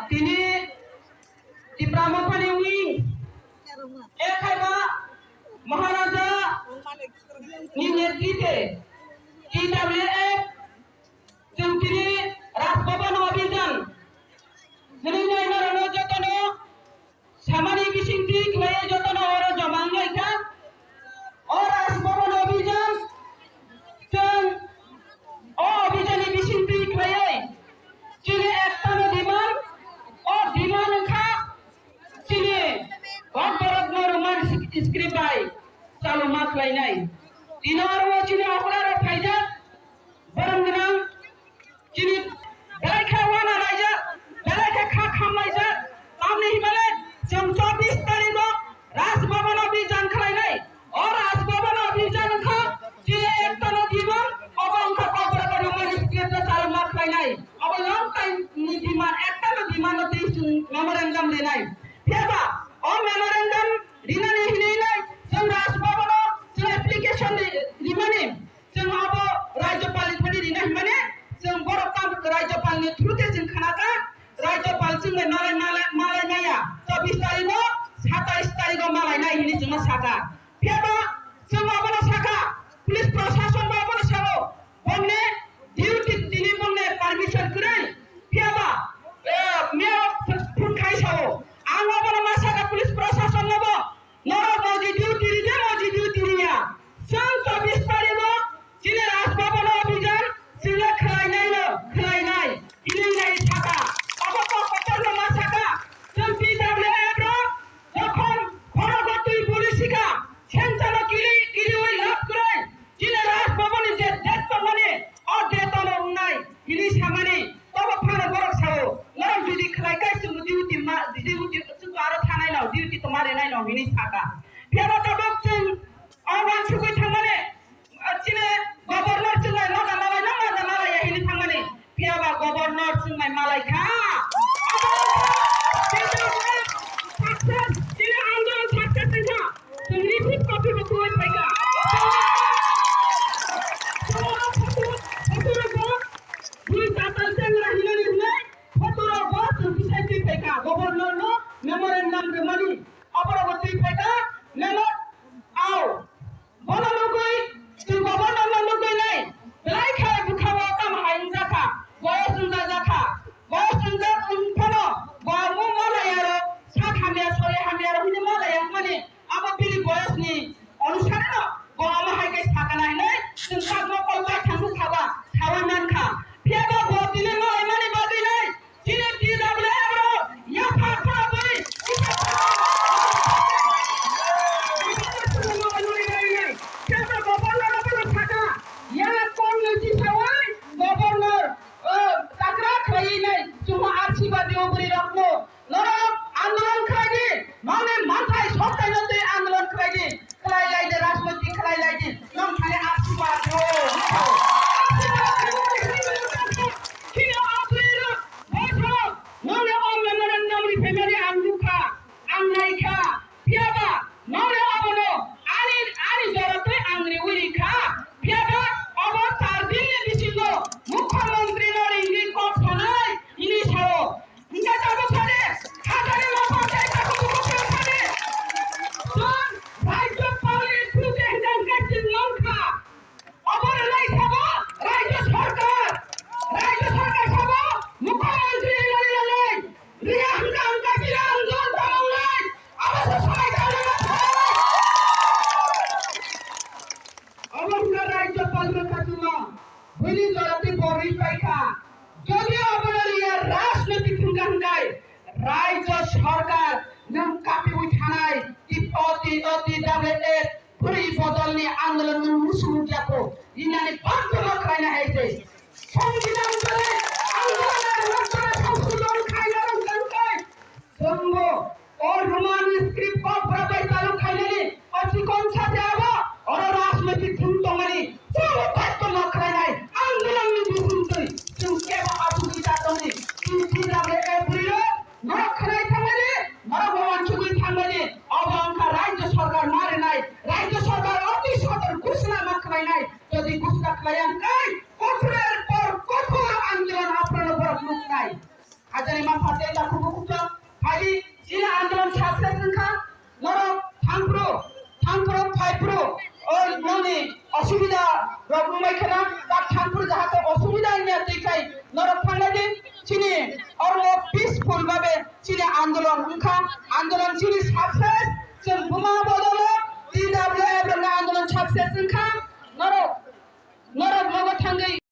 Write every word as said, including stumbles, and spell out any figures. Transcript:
Tini Tipra Mothani wing, e khaiba Maharaja ni netrite T W F, chwng tini Raj Bhaban Abhijan hwnwi nai norokno jotono samani bisingtwi khlaiwi jotono oro joma wnglaikha. O Raj Bhaban Abhijan chwng o Abhijanni bisingtwi khlaiwi chini ektano demand, o demand wngkha chini Kokborokno Roman script bai chaluma khlainai. Tino aro chini okra rok phaijak, borok gwnang chini belai khe wana laijak, belai khe kha khamlaijak. Tamni himale chwng chobbish tarikh o Raj Bhavan o bijan khlainai. O Raj Bhavan o bijan wngkha chini ektano demand, obo wngkha Kokborok Roman script o chaluma khlainai. Obo long time ni demand, ektano demand o twi chwng memorandum rinai. Phiya ba o memorandum rinani hinwi nai chwng Raj Bhavan o chwng application ri-, rimani. Chwng abo Rajyapal ni thani rina hwnmani chwng borok tam Rajyapal ni through te chwng khnakha, Rajyapal chwng bai malai, malai, malai maya, chobbish tarikh o, satais tarikh o malai nai hinwi chwngno sakha. Phiya ba chwng abono sakha, police prosason bo abono sao, bomni duty tini bomni permission kwrwi, phiya ba, eh, mayor phone khai sao. Ang abono ma sakha police prosason no bo, norok moji duty ride, moji duty riya. Chwng chobbish tarikh o chini Raj Bhavan o abhijan chwngno khlainai no khlainai hinwi nai sakha. Obo kok kotorno ma sakha. Chwng T W F rok jokhon khorogo twi buli sikha, sengchano kiri kiriwi lab kwrwi chini Raj Bhavan ni je det tongmani o det ono wngnai hinwi samani. Tobo phano borok sao, norok jodi khlai khe chwng duty ma, duty chwng aro thanai no, duty tongma renai no hinwi sakha. Phiya ba tabuk chwng o uansugwi thangmani, chini governor chwnglai ma da malai no, ma da malai ya hinwi thangmani. Phiya ba governor chwnglai malai kha. Success, chini andolon success wngkha. Chwng receipt copy bo kwlai phaikha. Chwng oro photo, photo rok bo bui tatal chengra hinani hwnwi photo rok bo chwng tisai twi phaikha. Governor no memorandum rwmani oborok bo twi phaikha. Memo, au. Bono nugwi, chwng governor no nugwi nai, belai khe bwkha o tamo hai wngjakha, boyos wngjakha, boyos wngjak wng phano, bo mung malai aro, sak hamya, sori hamya aro hwnwi malai wngmani, abo bini boyos ni onusare no, bo amo hai khe sakha nai hinwi, chwng sak mokol bai thangwi thaba, sawi mankha. Phiya ba bo tini malai mani bagwi nai, chini T W F rok yapha kha bui. Kisa governor abono sakha, ya kongni tisawai governor, o, takra khlaiwi nai chuma R C ba deo bwrwi rokno. Norok andolon khlai di, nokni manthai soktai no twi andolon khlai di, khlai lai di, rajniti khlai lai di, nong thani R C ba deo. Chini o bwrwi rok, boss rok, nokni o memorandum ri phaimani ang nukha, ang naikha, phiya ba nokni obono ani, ani jora twi ang riwi rikha, phiya ba obo char din ni bisingo mukhyamantri no ringwi kok sanai hinwi sao. Hingke tabuk sade, hajani mokol tei takhuk bukhuk tei sade. Chwng Rajyapal ni through tei hwnka hwnkhe chwng mankha. Obo rwnai sabo Rajya Sarkar. Rajya Sarkar sabo Mukhyamantri ni lari lari. Riya hwnka hwnkhe chini ang jon tamo wngnai. Abo se samai tangwi mankha. Obo hwnka Rajyapal no khatungma. Buini jora twi bo rwi paikha. Jodi obono riya rajniti thwngkha hwnkhe, Rajya Sarkar nwng kapiwi thanai, T-, o T-, o T W F, phuri bodolni andolon nwng musu nukya kho, hinani bagwino khlaina hai se. Songbidan tole andolon ar nokdara songsodon khaina rwngkha hwnkhe, Chwngbo o Roman script kok bwrap bai talu khainani o chikon sate abo oro rajnoitik thum tongmani chwngbo baitoma khlainai andolonni bisingtwi chwng kebo achugwi ta tongdi. Chini T W F rok norok khwnai thangmani, norok bo uansugwi thangmani, obo wngkha Rajya Sarkar ma rwnai, Rajya Sarkar oti sotor ghoshona ma khlainai, jodi ghoshona khlaiya hwnkhe kothrer por kothrer Ajani ma phate ta kubu kuka. Phai di, chini andolon success wngkha. Norok thangphuru, thangphuru, phaiphuru, o noni osubida rok wngbai kheno, ta thangphuru jahate osubida wngya twi khai norok thanglai di, chini oro peaceful babe chini andolon wngkha.